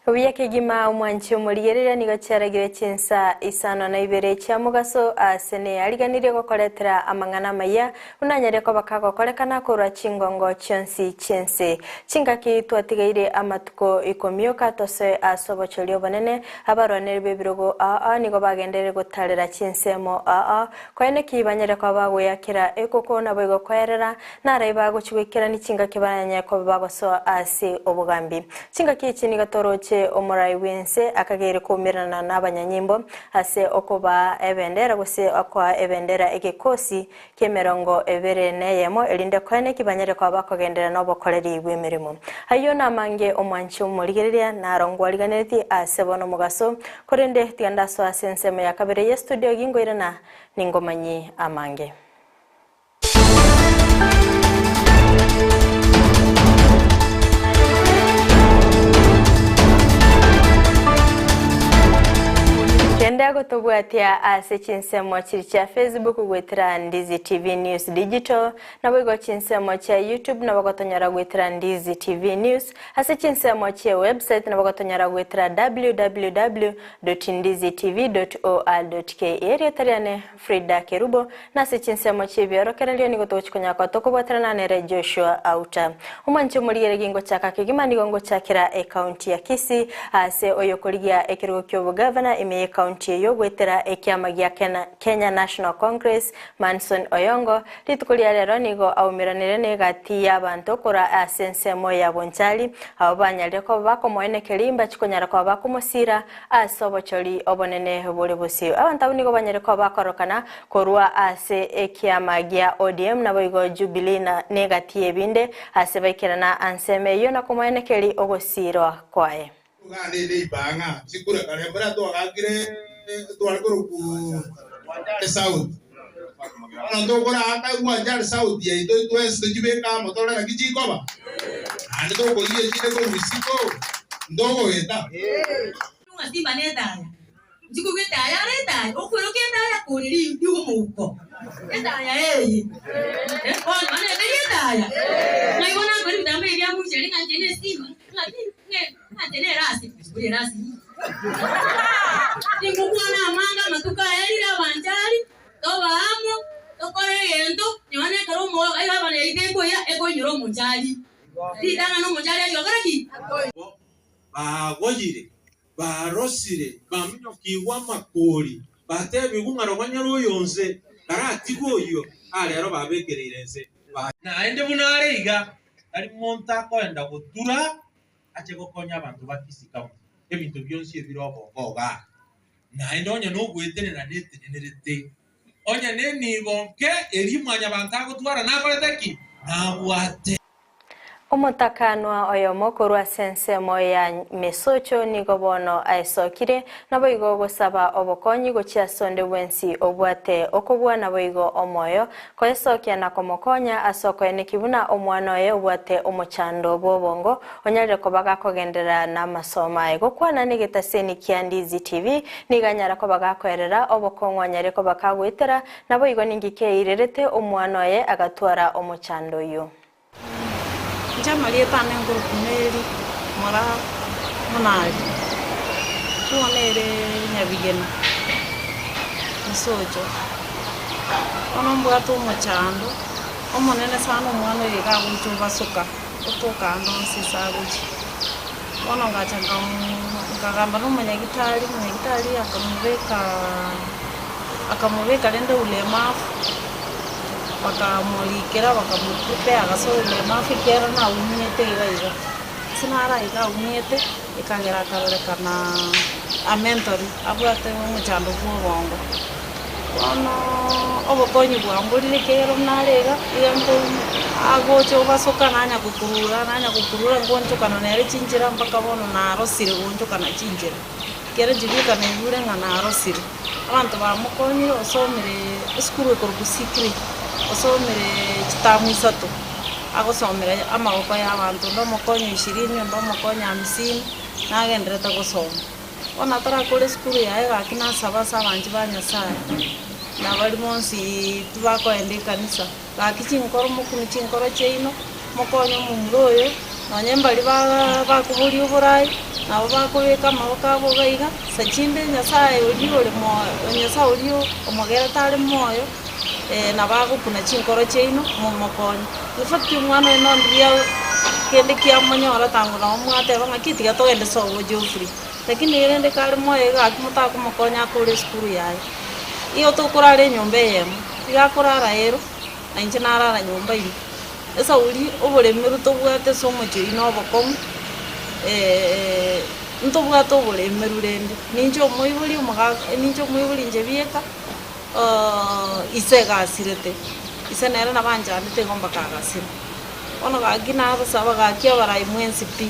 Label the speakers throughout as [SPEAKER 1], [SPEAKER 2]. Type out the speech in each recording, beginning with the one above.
[SPEAKER 1] Buya kegima omwanchi omorigereria nigo chiaragire chinsa isano na ibere chia mogaso aase neyariganirie gokoretera amang'ana amayia buna anyare koba kagokorekana korwa chingongo chionsi chi'ense. Chingaki twatigaire amatuko ikomi oka tosoe ase obochori obonene, abarwaneri b'ebirogo ao ao nigo bagenderere gotarera chinsemo ao ao, koeneki banyare koba bagoyakera ekoko naboigo koerera, Narai bagochia goikerania chingaki baranyare koba bagosoa ase obogambi. Chingaki echi nigo toroche omorai bw'ense akageire koumerana nabanyanyimbo ase okobaa ebendera gose okoa ebendera egekosi ki'emerongo ebere neyemo erinde koeneki banyare koba bakogenderera nobokoreri bw'emeremo. Ayio namange omwanchi omorigereria naro ngwariganeretie ase bono omogaso, korende tiga ndasoe ase ensemo ya kabere y'estudio ginkoirana ningomanyie amange. Kende gotobwatia ase chinsemo chiri chia Facebook goetera Ndizi TV News Digital, naboigo chinsemo chia YouTube nabo gotonyora goetera Ndizi TV News, ase chinsemo chie website nabo gotonyora goetera www.ndizitv.or.ke. Erieta riane Frida Kerubo, na ase chinsemo chi'ebiorokererio nigo togochia konya koa tokobwaterana nere Joshua Auta. Omwanchi omorigereria ngochaka kegima nigo ngochakera ekaunti ya Kisii ase oyokorigia ekerogo ki'obogavana ime y'ekaunti eyio goetera ekiama gia Kenya National Congress Manson Oyongo rituko ria rero nigo aumeranire negati y'abanto korwa ase ensemo ya Bonchari abwo banyarire koba bakomoenekeria imbachi konyara koba bakomosira Ase obochori obonene bore bosio. Abanto abwo nigo banyare koba bakorokana korwa ase ekiama gia ODM naboigo Jubilee na negati y'ebinde ase baikerana ansemo eyio na komoenekeri ogosiirwa kwaye.
[SPEAKER 2] Togane neiba ng'a chikura kare mbare twagakire tware korokwa Wanjari South. Bono tokoraaka Wanjari South yaito twensi tochibeke amo torore naki chikoba. Naende tokorigia echinde korwa isiko, ntokogeta.
[SPEAKER 3] Ng'a simba netaya, nchikogwa etaya are etaya, okweroka etaya kore ri rigo omouko, etaya eye eh, bono bono etari etaya, ng'ai bono nakore ebitambo ebi bia mbuchari ng'a inche ne estima, ng'aki ng'e ng'a inche ne erasi, ore erasi inki? Ningokwana amange amatuko aya rire abanchari, tobe amo, tokore egento, nonya na ekero omogoka iga abana yaito ekoira, ekoinyora omochari. Ritang'ani omochari aria okore ki?
[SPEAKER 4] Bo bagoyire, barosire, baminyokigwe amakori, batebigwe ng'a rogonyera oyo nse, karatigwe oyio, aa rero babekereire nse. Naende buna are iga, tari monto akoenda gotura ache gokonya abanto ba Kisii County, ebinto bionsi ebire obongo igaa. Naende onye nogwetenena netenenerete, onye nenibo nke eria mwanyabanto agotwara nakorete ki? Nabwate.
[SPEAKER 1] Omotakanwa oyomo korwa ase ensemo ya Mesocho nigo bono aesokire, naboigo gosaba obokonyi gochia ase onde bwensi obwate okobua naboigo omoyo, koesokia na komokonya ase okoeneki buna omwana oye obwate omochando bw'obongo onyarire koba gakogenderera namasomo aye. Gokwana negetaseni kia Ndizi TV nigo anyara koba gakoerera obokong'u anyare koba kagoetera, naboigo ninki keirerete omwana oye agatwara omochando oyio.
[SPEAKER 5] Inche amarieta ane nkorokwa Mary Moraa Monari, bono ere Nyabigena, Mosocho. Bono mbwate omochando omonene sana omwana oyo iga agocha obasoka, otoka ande onsi ase agochia. Bono ngacha nkagamba na omonyagitari, omonyagitari akamobeka akamobeka rende ulemavu, bakamorikera bakamopea agasoa ulemavu ekiagera naumiete iga iga. Ase naro aiga aumiete, ekagera akarorekana a mentally abwate omochando bwa obongo. Bono obokonyi bwamborire ekiagera buna are iga, iga nko agocha obasoka nanya gokurura nanya gokurura ngonchokana nere chinchera mpaka bono narosire gonchokana chinchera, ekiagera inche bweka naigure ng'a narosire. Abanto bamokonyire osomire esukuru ekorokwa C3, osomire chitamu isato, agosomera amagoko ya abanto, onde omokonya ishirini, onde omokonya hamsini, nagenderete gosoma. Bono atarakora esukuru yaye gaki nasabe ase abanchi ba Nyasae, na baria bonsi tibakoenda ekanisa, gaki chinkoro mokunwe chinkoro chiaino, mokonye omomura oyo, nonye mbaria bakoboria oborai, Nabo bakobeka amaboko abo iga iga, sachinde Nyasaye oria ore moyo, Nyasaye oria omogerete are moyo, nabo agokuna chinkoro chiaino, momokonye. In fact omwana oyo nondiria kende kiamonyora tango nabo mwateba ng'aki tiga togende sobo Geoffrey. Lakini rende kare moyo iga gaki motakomokonya akore esukuru yaye. Igo tokorara enyomba eyemo, iga akorara ero, na inche narara nyomba ime. Esauri oboremeru tobwate ase omochie oyio na obokong'u, ntobwate oboremeru rende, ninche omoibori omogaka ninche omoibori inche bieka, ise egasirete, ise nere nabo anchandete igo mpaka agasira. Bono gaki nabasaba gaki abarai mwensi pi,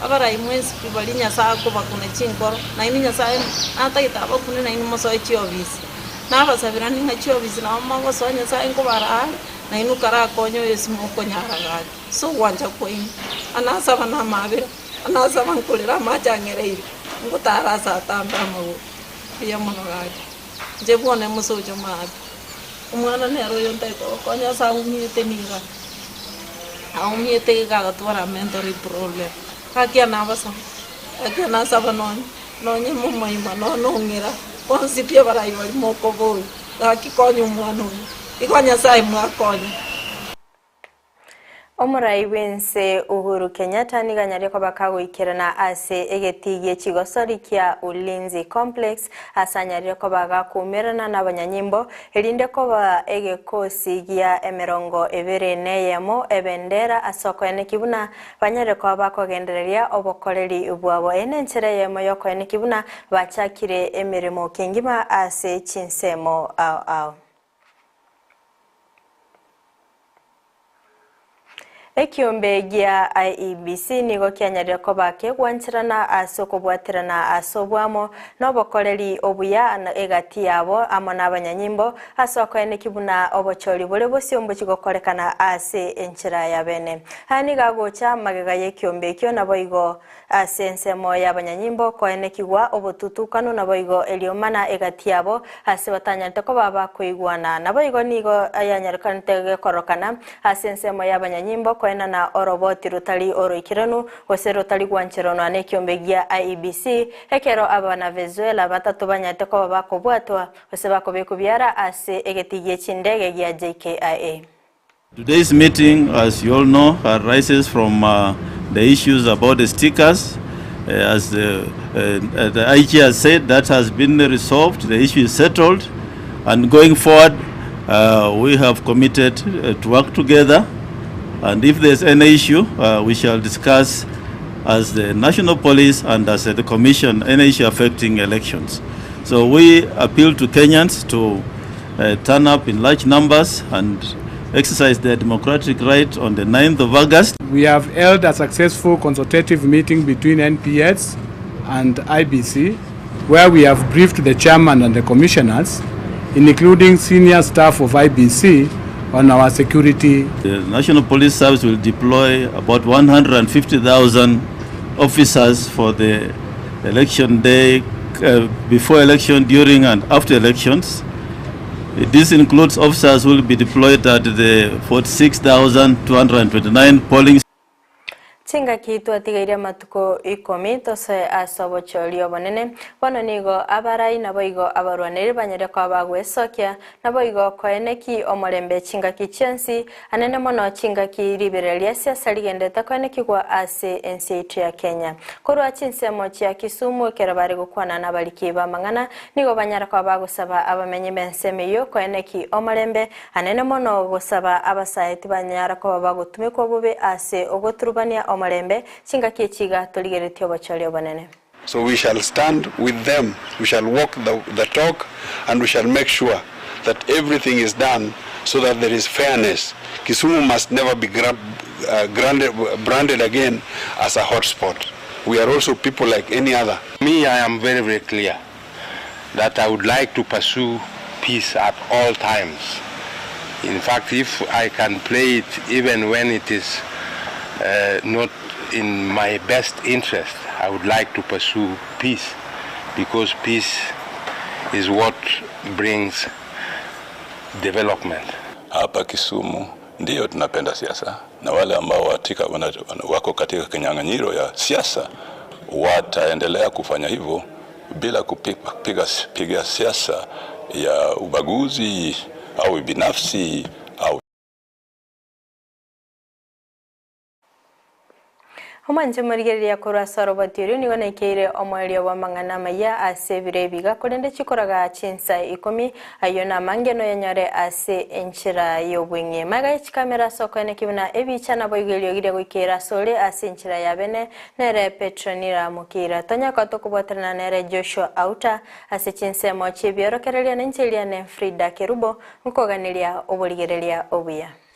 [SPEAKER 5] abarai mwensi pi baria Nyasaye akobakuna chinkoro, nainwe Nyasaye natagete abakune nainwe mosoe chiofisi. Nabasabera ng'a chiofisi nabo mogosoa Nyasaye nkobara are. Nainwe karakonye oyo ase mokonyara gaki ase ogwancha kwaino, anasaba namabera, anasaba nkorera amache ang'ereire, ngotara ase atambe amagoro. Mbuya mono gaki. Inche bwone mosoche maate. Omwana nere oyo ntaete gokonya ase aumiete niga, aumiete iga agatwara mental problem. Gaki anabasaba, gaki anasaba nonye, nonye momoima, nonye ong'ira, bonsi pi abarai baria mokoboria, gaki konya omwana oyo. Igo Nyasae mwakonya.
[SPEAKER 1] Omorai bw'ense Uhuru Kenyatta nigo anyarie koba kagoikerana ase egetii gie chigosori kia Ulinzi Complex ase anyarire koba gakoumerana n'abanyanyimbo erinde koba egekosi gia emerongo ebere neyemo ebendera ase okoeneki buna banyarire koba bakogendereria obokoreri bwabo. Eye nenchera eyemo yokoeneki buna bachakire emeremo kengima ase chinsemo ao ao. Ekiombe gia IEBC nigo kianyarire koba kegwancherana ase okobwaterana ase obwamo na obokoreri obuya egati yabo amo nabanyanyimbo ase okoeneki buna obochori bore bosio mbochi gokorekana ase enchera ya bene. Aya nigo agocha magega y'ekiombe ekio naboigo Ase ensemo y'abanyanyimbo koenekigwa obotutukanu naboigo eriomana egati yabo ase batanyarete koba bakoigwana. Naboigo nigo yanyarekanete gekorokana ase ensemo y'abanyanyimbo koenana oroboti rotari oroikeranu gose rotari gwancheranwa nekiombe gia IEBC ekero Abanavezuela batato banyarete koba bakobwatwa gose bakobekwa biara ase egetii gie chindege gia JKIA.
[SPEAKER 6] Today's meeting, as you all know, arises from uh, the issues about the stickers. As the, the IG has said, that has been resolved, the issue is settled, and going forward, we have committed to work together. And if there's any issue, we shall discuss as the National Police and as the Commission any issue affecting elections. So we appeal to Kenyans to turn up in large numbers and exercise their democratic right on the 9th of August.
[SPEAKER 7] We have held a successful consultative meeting between NPS and IBC where we have briefed the chairman and the commissioners, including senior staff of IBC, on our security.
[SPEAKER 6] The National Police Service will deploy about 150,000 officers for the election day, before election, during and after elections. This includes officers who will be deployed at the 46,229 polling
[SPEAKER 1] Chingaki twatigaire amatuko ikomi tosoe ase obochori obonene, bono nigo abarai naboigo abarwaneri banyare koba bagwesokia, naboigo koeneki omorembe chingaki chionsi, anene mono chingaki riberera ria siasa rigenderete koenekigwa ase ense yaito ya Kenya. Korwa chinsemo chia Kisumu ekero bare gokwana nabariki b'amang'ana, nigo banyara koba bagosaba abamenyi b'ensemo eyio koeneki omorembe, Anene mono gosaba abasae tibanyara koba bagotumekwa bobe ase ogoturubania omorembe, chingaki echi iga torigeretie obochori obonene.
[SPEAKER 8] So we shall stand with them, we shall walk the the talk and we shall make sure that everything is done so that there is fairness. Kisumu must never be granded branded again as a hot spot. We are also people like any other.
[SPEAKER 9] Me I am very very clear that I would like to pursue peace at all times. In fact, if I can play it even when it is uh, not in my best interest, I would like to pursue peace because peace is what brings development.
[SPEAKER 10] Hapa Kisumu ndiyo tunapenda siasa na wale ambao watika, wako katika kinyang'anyiro ya siasa Wataendelea kufanya hivyo bila kupiga piga siasa ya ubaguzi au binafsi au
[SPEAKER 1] Omwanche morigereria korwa ase oroboti orio nigo naikeire omoerio bw'amang'ana amaya ase ebiro ebiga korende chikoraga chinsa ikomi ayio namange noyanyore ase enchera y'obweng'e maega ya chikamera ase okoeneki buna ebicha nabo igo eriogi goikera ase ore ase enchera ya bene nere Petronila Mukira tonyaka tokobwaterana nere Joshua Auta ase chinsemo chiebiorokereria na enchera ne Frida Kerubo nkoganeria oborigereria obuya.